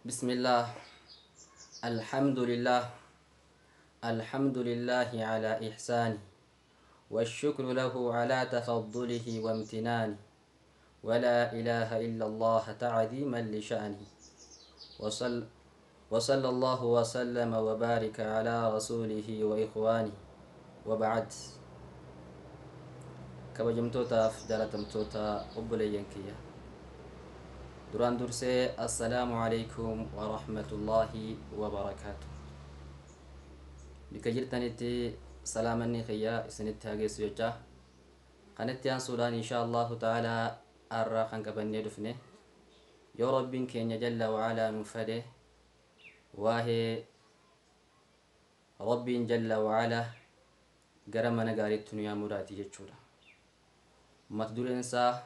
بسم الله، الحمد لله، الحمد لله على إحسانه، والشكر له على تفضله وامتنانه، ولا إله إلا الله تعظيما لشأنه، وصلى الله وسلم وبارك على رسوله وإخوانه، وبعد. Kabajamtootaaf jaalatamtoota obboleeyyan kiyya, duraan dursee assalaamu alaikum warahmatullaahi wabarakaatu. Bikka jirtanitti salaamanni kiyya isinitti hageessu jecha, kanatti aansuudhaan insha allahu ta'aalaa arraa kan qabannee dhufne, yoo rabbiin keenya jalla wacalaa nuuf fedhe, waa'ee rabbiin jalla wacalaa gara mana gaariitti nu yaamuudhaati jechuudha. Mata dureen isaa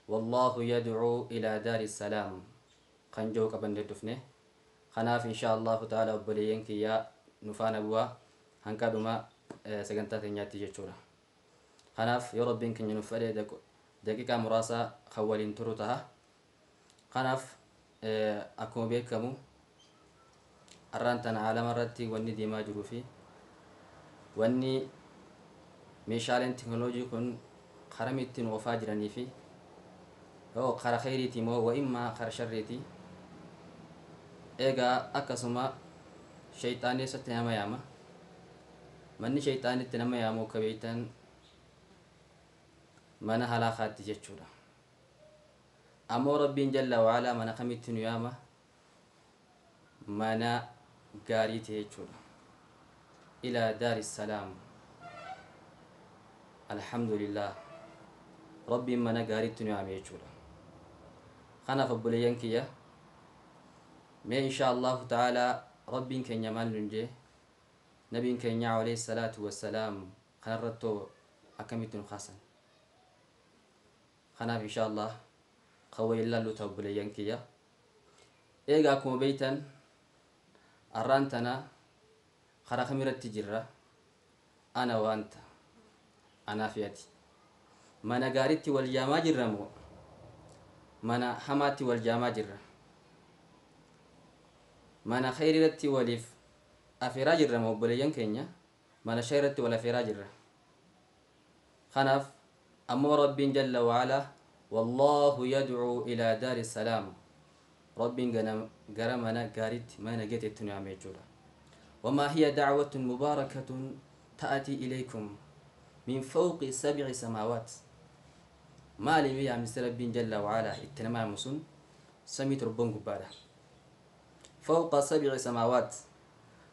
"Wallaahu yadcuu ilaa daari salaam" kan jiru qabannee dhufne. Kanaaf insha allahu ta'ala obboleeyyan kiyyaa nu faana bu'aa hanqa dhuma sagantaa teenyaatti jechuudha. Kanaaf yoo rabbiin keenya nuuf fedhe daqiiqaa muraasa kan waliin turu taha. Kanaaf akkuma beekamu har'aan tana aalama irratti wanni deemaa jiruu fi wanni meeshaaleen teknooloojii kun karaa ittiin oofaa jiranii fi yoo kara khayriiti moo wa immaa kara sharriiti. Egaa akkasuma shayxaanni eessatti nama yaama? Manni shayxaanitti nama yaamu akka beektan mana halaakaatti jechuudha. Ammoo rabbiin jalla wacalaa mana kamitti nu yaama? Mana gaariiti jechuudha, ilaa daari salaam. Alhamdulillah, rabbiin mana gaariitti nu yaame jechuudha. Kanaaf obboleeyyan kiyya, mee insha allahu ta'aalaa rabbiin keenya maal nun jee? Nabiin keenya alayhi salaatu wassalaam kanarrattoo akkamitti nu kaasan? Kanaaf insha allah kan waliin laallu ta'a obboleeyyan kiyya. Eegaa akkuma beeytan arraan tana karaa kamirratti jirra? Ana wanta anaa fi ati mana gaariitti wal jaamaa jirra moo mana hamaatti wal jaamaa jirra? Mana khayriirratti waliif afeeraa jirra moo obboleeyyan keenya mana shayirratti wal afeeraa jirra? Kanaaf ammoo rabbiin jalla wacalaa "Wallaahu yadcuu ilaa daari salaam", rabbiin gara mana gaariitti, mana nageetti nu yaame jechuudha. "Wamaa hiya dacwatun mubaarakatun ta'atii ilaykum min fawqi sabci samaawaat". Maalimi yaamisi rabbiin jalla wacalaa itti nama yaamu sun? Samii torban gubbaadha. Fawqa sabci samaawaat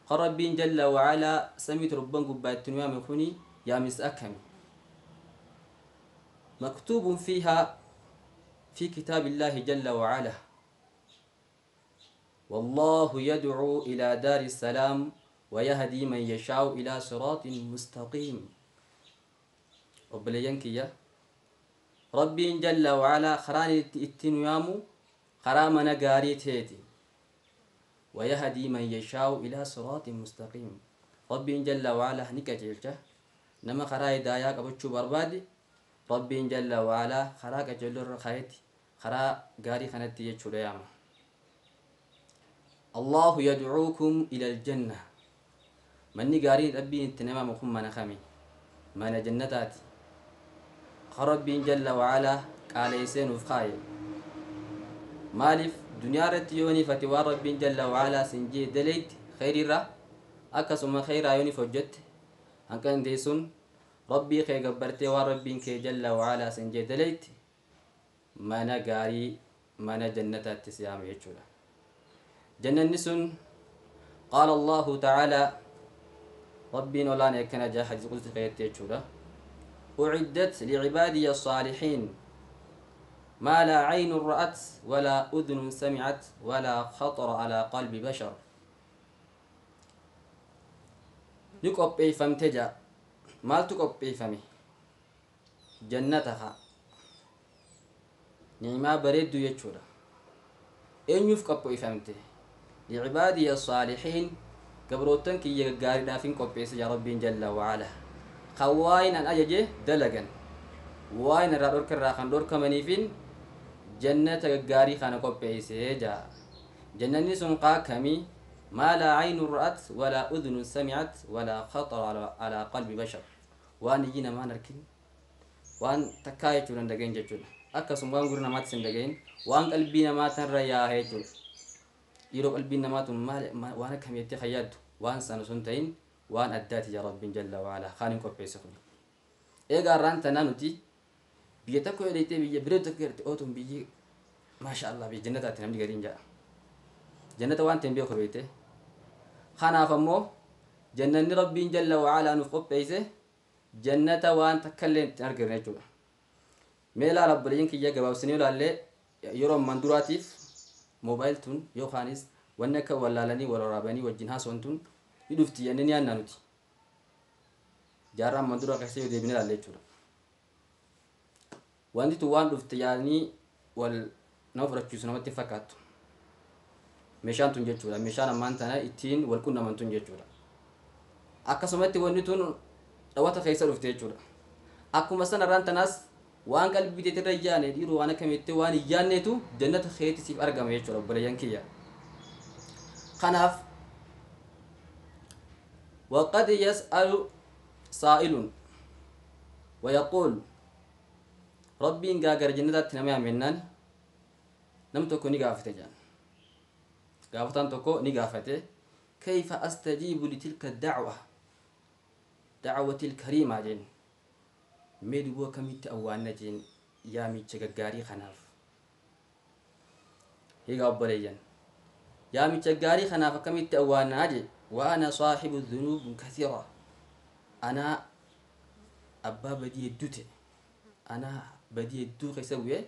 kan rabbiin jalla wacalaa samii torban gubbaa itti nu yaame kuni yaamisa akkami? "Maktuubun fiihaa fi kitaabi illaahi jalla wacalaa والله يدعو إلى دار السلام ويهدي من يشاء إلى صراط مستقيم". Obboleeyyan kiyya, rabbiin jalla wacalaa karaan itti nu yaamu karaa mana gaarii teeti. "ويهدي من يشاء إلى صراط مستقيم", rabbiin jalla wacalaa ni qajeelcha nama karaa hidaayaa qabachuu barbaade. Rabbiin jalla wacalaa karaa qajeeloo irra kaayeti, karaa gaarii kanatti jechuudha yaama. "الله يدعوكم إلى الجنة". Manni gaariin rabbiin itti nama kun mana kami? Mana jannataati ka rabbiin jalla wacalaa qaaleessee nuuf kaaye. Maaliif? Duniyaa irratti yooniif ati waan rabbiin jalla wacalaa sin jee daleeyti khayriirra, akkasuma khayraa yooniif hojjette, hanqa sun rabbii kee gabbartee waan rabbiin kee jalla wacalaa sin jee daleeyti, mana gaarii mana jannataatti si yaame jechuudha. Jannanni sun qaala allahu ta'aalaa, rabbiin olaan akkana jaa hadiis qudsi keetti jechuudha: "أعدت لعبادي الصالحين ما لا عين رأت ولا أذن سمعت ولا خطر على قلب بشر". Ni qopheeffamte jaa. Maaltu qopheeffame? Jannata haa, ni'imaa bareedduu jechuudha. Eenyuuf qopheeffamte? "لعبادي الصالحين", gabroottan kiyya gaggaariidhaafin qopheesse yaa rabbiin jalla wacala, kan waa'in an ajaje dalagan, waa'in irraa dhorka irraa kan dhorkamaniifin jannata gaggaarii kana qopheessee jaa. Jannanni sun qaakami ما لا عين رأت ولا أذن سمعت ولا خطر على قلب بشر. وان يجينا ما نركن وان تكاية جولان دقين جولان أكسم وان قرنا ما تسندقين وان قلبينا ما تنريا هي جولان يرو قلبينا ما تن وانا كم يتخياد وان سنسنتين وان أداتي يا رب جل وعلا خانم كوبيسخني. إيجا رانتا نانوتي بيتكو إليتي بيجي بريتك أوتم بيجي ما شاء الله بجنة تنملي قرين جاء جنة وان تنبيه خبيته خنا فمو جنة ربي جل وعلا نفقب بيسه جنة وان تكلم تنرجع نجوا ميلا رب العالمين كي يجوا سنين ولا يرو مندوراتيف موبايل تون يو خانيس ونك ولا لني ولا رباني والجنها سونتون يدفتي يعني أنا نوتي جارا مندورا كسي يدبني على جوا وانتي توان دفتي يعني وال نفرة جوسنا ما تفكرت meeshaan tun jechuudha. Meeshaan ammaan tana ittiin wal quunnaman tun jechuudha. Akkasumatti wanni tun dhawata keessa dhufte jechuudha. Akkuma sanarraan tanaas waan qalbii teetirra yaane dhiiruu waan akkamitti waan hin yaanneetu jannata keetti siif argama jechuudha obboleeyyan kiyya. Kanaaf وقد يسأل سائل ويقول ربي إن قاقر جنتات نمي منان نمتكو نقافته جان قافتان تكو نقافته كيف أستجيب لتلك الدعوة دعوة الكريمة جن ميدو كميت أوانا جن يا ميتشغاري خناف هيغا أبوليجن يا ميتشغاري خناف كميت أوانا جن وأنا صاحب الذنوب كثيرة أنا أبا بدي الدوتي أنا بدي الدو خيسوي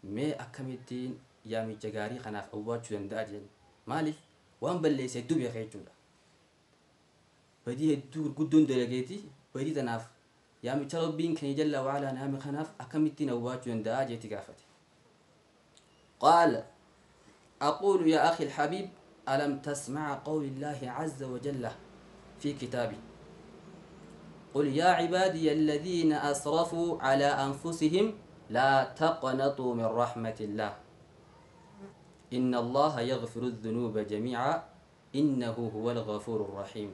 مي أكميتين يا ميتشغاري خناف أواتشو دنداجن مالف وان بلي سيدو بيخيجولا بدي الدور قدون دلقيتي بدي تناف يا ميتشربين كن جل وعلا نامي خناف أكميتين أواتشو دنداجي تقافتي. قال أقول يا أخي الحبيب ألم تسمع قول الله عز وجل في كتابه قل يا عبادي الذين أسرفوا على أنفسهم لا تقنطوا من رحمة الله إن الله يغفر الذنوب جميعا إنه هو الغفور الرحيم.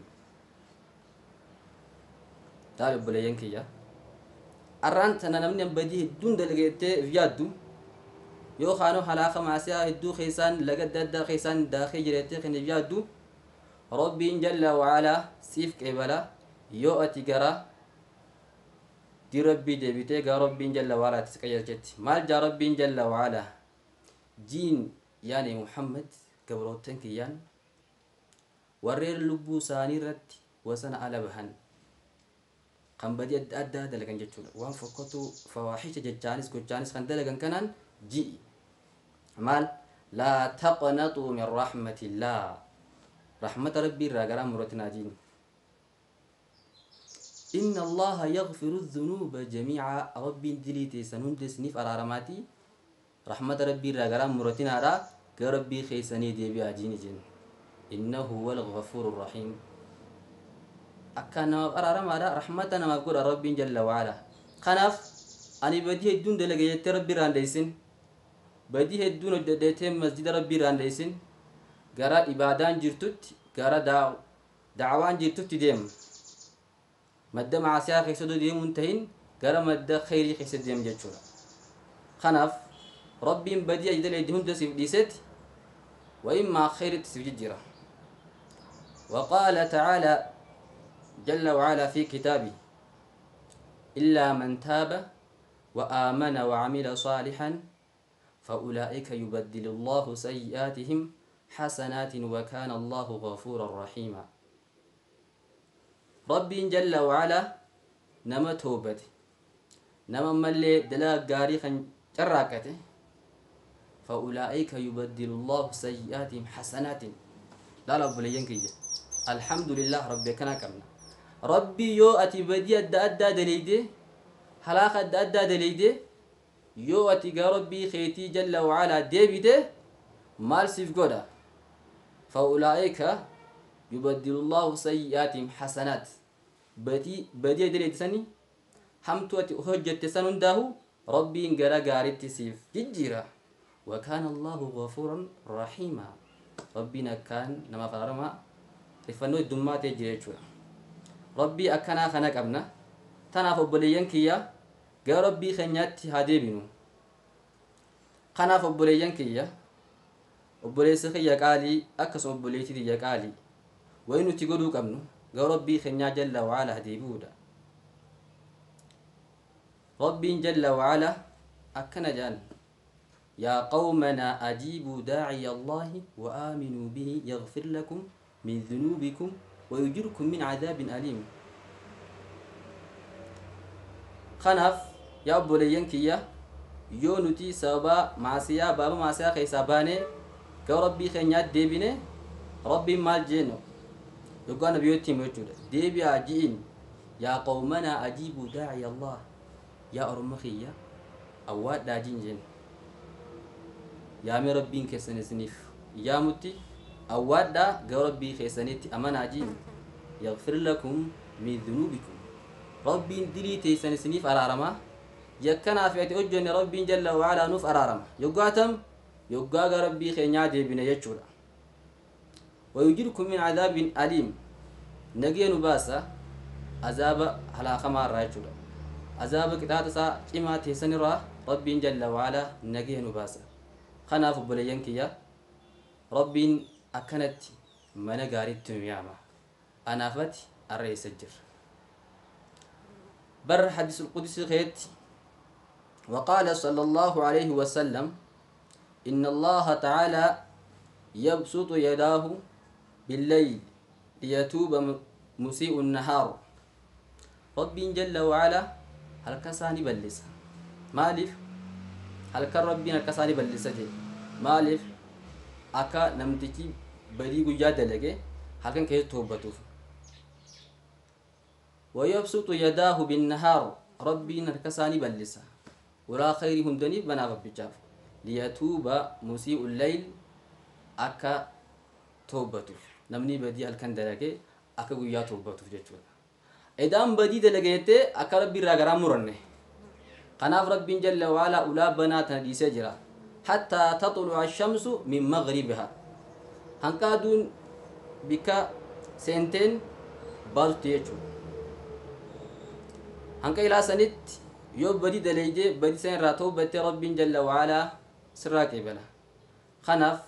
تعالوا بلينكيا أرانت أنا نمني بديه دون دلقيت فيادو يو خانو حلاقة معسيا هدو خيسان لقد دا خيسان داخل جريتي خن فيادو ربي جل وعلا سيف كبلا يو أتيجرا دي ربي دبيتي ربي جل وعلا تسكير جت مال جا ربي جل وعلا جين يعني محمد كبروتن كيان ورير لبو ساني رت وسن على بهن قام بدي أدى دلقن جتشولا وان فكتو فواحش جتشانس كتشانس خن دلقن كنان جي مال لا تقنطوا من رحمة الله رحمة ربي راجع مرتنا جين إن الله يغفر الذنوب جميعا ربي دليتي سنندس نيف على رماتي رحمة ربي راجع مرتنا را كربي خيسني دي بيا جين جين إنه هو الغفور الرحيم. أكان أرى رمى رحمتنا ما بقول ربي جل وعلا خناف أنا بديه الدون دلقيت ربي رانديسن بديه الدون دلقيت مسجد ربي رانديسن قرا إبادان جرتت قرا دعوان جرتت ديم مدة مع سياق يسدو ديم منتهين قرا مدة خيري خيسد ديم جتشورا خناف ربي بديه جدل يدهم دسيف ديست وإما خير تسجد جرا. وقال تعالى جل وعلا في كتابه إلا من تاب وآمن وعمل صالحا فأولئك يبدل الله سيئاتهم حسنات وكان الله غفورا رحيما. ربي جل وعلا نما توبته نما ملي دلا غاري خن جراكته فأولئك يبدل الله سيئاتهم حسنات. لا لا بلينكي الحمد لله ربي كنا كمنا ربي يو أتي بدي أدى أدى دليده حلاق أدى أدى دليده يو أتي ربي خيتي جل وعلا ديبيده مال سيف قودا فأولئك يبدل الله سيئاتهم حسنات. بدي بدي دليد سني حمتو أتي أهجت سنون داهو ربي إنقرا قاريتي سيف ججيرا وكان الله غفورا رحيما. Rabbiin akkaan namaaf araarama rifannoo heddummaatee jira jechuudha. Rabbii akkanaa kana qabna. Tanaaf obboleeyyan kiyya gara Rabbii keenyaatti haa deebinu. Kanaaf obboleeyyan kiyya, obboleessa kiyya qaalii akkasuma obboleettii kiyya qaalii, wanni nuti godhuu qabnu gara Rabbii keenyaa jalla wa'ala deebi'uudha. Rabbiin jalla wa'ala akkana jedhan: yaa qawmanaa ajiibuu daaciya Allaahi wa aaminuu bihi yaghfir lakum min dhunuubikum wa yujirkum min cadaabin aliim. Kanaaf yaa obboleeyyan kiyya, yoo nuti sababa maasiyaa baaba maasiyaa keessaa baanee gara Rabbii keenyaatti deebine, Rabbiin maal jeenu yoggaa nabiyyooti himu jechuudha. Deebi'aa ji'in: yaa qawmanaa ajiibuu daaciya Allah, yaa orma kiyya awwaadhaa ji'in jeen. Yaamee Rabbiin keessan isiniif yaamutti awwaadhaa, gara Rabbii keessanitti amanaa ji'in. Yaghfir lakum min dhunuubikum, Rabbiin dilii teessan isiniif araarama. Yakkanaa fi ati hojjenne Rabbiin jalla wa'alaa nuuf araarama. Yoggaa tam yoggaa gara Rabbii keenyaa deebine jechuudha. Wayujirkum min cadaabin aliim, nagee nu baasa azaaba halaakamaa irraa jechuudha. Azaaba qixaaxa isaa cimaa teessan irraa Rabbiin jalla wa'alaa nagee nu baasa. Kanaaf obboleeyyan kiyya, Rabbiin akkanatti mana gaariitti nu yaama. Anaafati arra eessa jirra? Bar hadisul qudsi keetti وقال صلى الله عليه وسلم: إن الله تعالى يبسط يداه بالليل ليتوب مسيء النهار. ربي جل وعلا هل كساني بلسا مالف؟ هل كان ربي كساني بلسا جي مالف؟ أكا نمتكي بدي قجا دلقي هل كان كي توبتوف. ويبسط يداه بالنهار، ربي نركساني بلسا ولا خير هندني بنا ربي جاف ليتوب مسيء الليل، أكا توبتوف نمني بدي الكن دلقي أكا قويا توبتوف جتشولا. إدام بدي دلقيته أكا ربي راغرا مرنه. قناف ربي جل وعلا أولا بنات دي سجرا حتى تطلع الشمس من مغربها، هنكادون بك سنتين بالتيجو هنكا إلى سنت yoo badii daleeyde badii san irraa tawbatte Rabbiin jalla wa'alaa sirraa qeebala. Kanaaf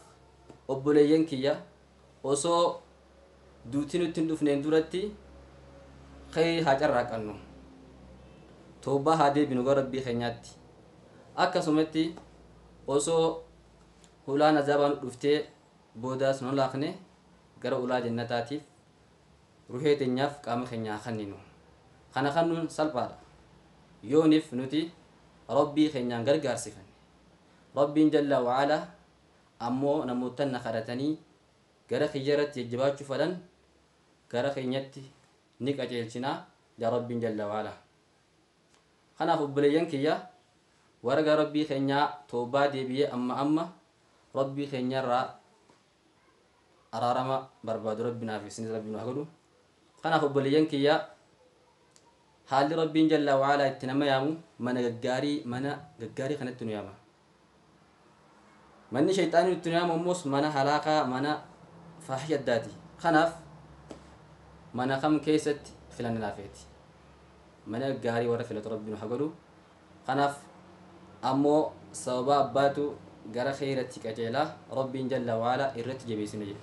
obboleeyyan kiyya, osoo duuti nutti hin dhufneen duratti khayrii haa carraaqannu, tawbaa haa deebinu gara Rabbii keenyaatti. Akkasumatti osoo hulaan azaabaa nu dhuftee boodaas nu laaqne gara ulaa jannataatiif ruhee teenyaaf qaama keenya haa kenninu. Kana kennuun salphaadha yoonif nuti Rabbii keenyaan gargaarsifanne. Rabbiin jalla wa'ala ammoo namoota na kadhatanii gara kiyya irratti jajjabaachuu fedhan gara keenyatti ni qajeelchinaa yaa Rabbiin jalla wa'ala. Kanaaf obboleeyyan kiyya, warra gara Rabbii keenyaa toobaa deebi'ee amma amma Rabbii keenyarraa araarama barbaadu Rabbi naaf isinis Rabbi nu haa godhu. Kanaaf obboleeyyan kiyya, haalli Rabbiin jalla wa'ala itti nama yaamu mana gaggaarii, mana gaggaarii kanatti nu yaama. Manni shayxaanii itti nu yaamu ammoos mana halaakaa, mana faahisha addaati. Kanaaf mana kam keessatti filanna laafeeti? Mana gaarii warra filatu Rabbi nu haa godhu. Kanaaf ammoo sababa abbaatu gara kheyratti qajeelaa Rabbiin jalla wa'ala irratti jabeessina jedhe.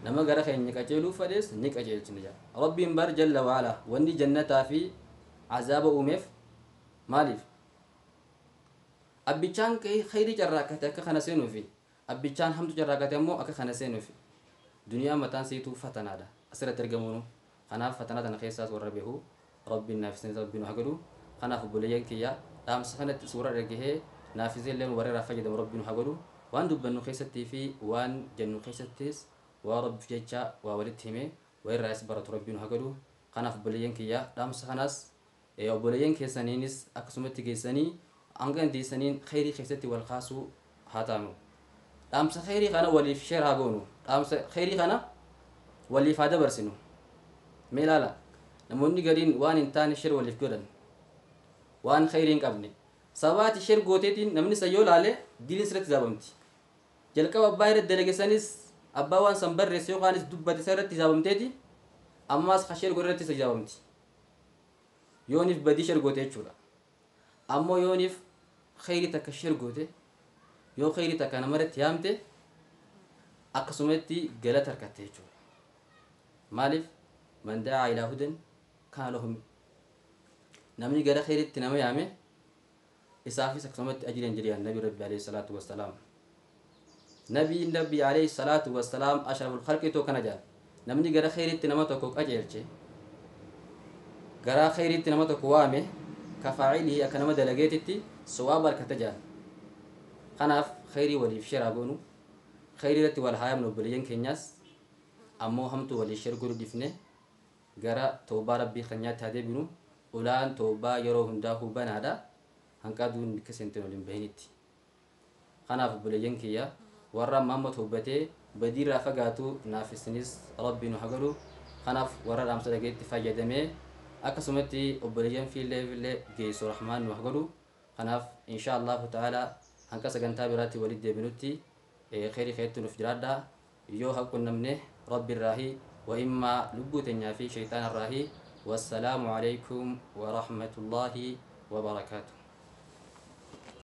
Nama gara keenya qajeeluu fedhes ni qajeelchina jedha Rabbiin bar jalla wa'ala. Wanni jannataa fi azaaba uumeef maaliif? Abbichaan kheyrii carraaqqate akka kana seenuufi, abbichaan hamtu carraaqqate ammoo akka kana seenuufi. Duniyaa mataan siituu fatanaadha asirratti argamuunu. Kanaaf fatanaa tana keessaas warra beeku Rabbiin naafisanii Rabbiin haa godhu. Kanaaf obboleeyyan kiyya, dhaamsa kanatti suura dhagahee naafisee illee warra irraa fayyadamu Rabbiin haa godhu. Waan dubbannu keessattii fi waan jennu keessattis waa Rabbiif jecha waa walitti hime waa irraas baratu Rabbiin haa godhu. Kanaaf obboleeyyan kiyya, dhaamsa kanaas obboleeyyan keessaniinis akkasumatti geessanii hanga dandeessaniin kheyrii keessatti wal kaasuu haa taanu. Dhaamsa kheyrii kana waliif share haa goonu, dhaamsa kheyrii kana waliif haa dabarsinu. Mee ilaala, namoonni gariin waan hin taane share waliif godhan, waan kheyrii hin qabne. Sabaati share gooteetiin namni san yoo laale diliin sirratti zaabamti. Jalqaba abbaa irratti dalage sanis abbaa waan san barreesse yookaanis dubbate isa irratti hisaabamteeti, ammaas ka share godhe irratti hisaabamti. Yooniif badii share goote jechuudha. Ammoo yooniif kheyrii takka share goote, yoo kheyrii takka namarratti yaamte, akkasumatti galata harkatte jechuudha. Maaliif? Man da'aa ilaa hudan kaana lahu, namni gara kheyritti nama yaame isaafis akkasumatti ajriin jedhan Nabi Rabbi alayhi salaatu wassalaam. Nabiin Rabbi alayhi salaatu wassalaam ashraful khalqi too kana jedhan: namni gara kheyritti nama tokko qajeelche, gara kheyritti nama tokko waame, kafaa'ilii akka nama dalageetitti sawaaba harkata jedhan. Kanaaf kheyrii waliif share goonu, kheyrii irratti wal haayamnu obboleeyyan keenyaas. Ammoo hamtuu waliif share godhu dhifne gara tawbaa Rabbii keenyaatti haa deebinu. Ulaan tawbaa yeroo hundaa hubanaadha, hanqaduun bikka seenteen waliin bahinitti. Kanaaf obboleeyyan kiyya, warra amma amma tawbatee badiirraa fagaatu naaf isinis Rabbi nu haa godhu. Kanaaf warra dhaamsa dhageetti fayyadamee akkasumatti obboleeyyan fiillee fillee geessu Rahmaan nu haa godhu. Kanaaf insha Allahu ta'ala hanqa sagantaa biraatti walitti deebinutti kheyrii keetti nuuf jiraadha. Yoo haqunnamne Rabbi irraahi wa immaa lubbuu teenyaa fi shayxaana irraahi. Wassalaamu alaykum wa rahmatullaahi wa barakaatuh.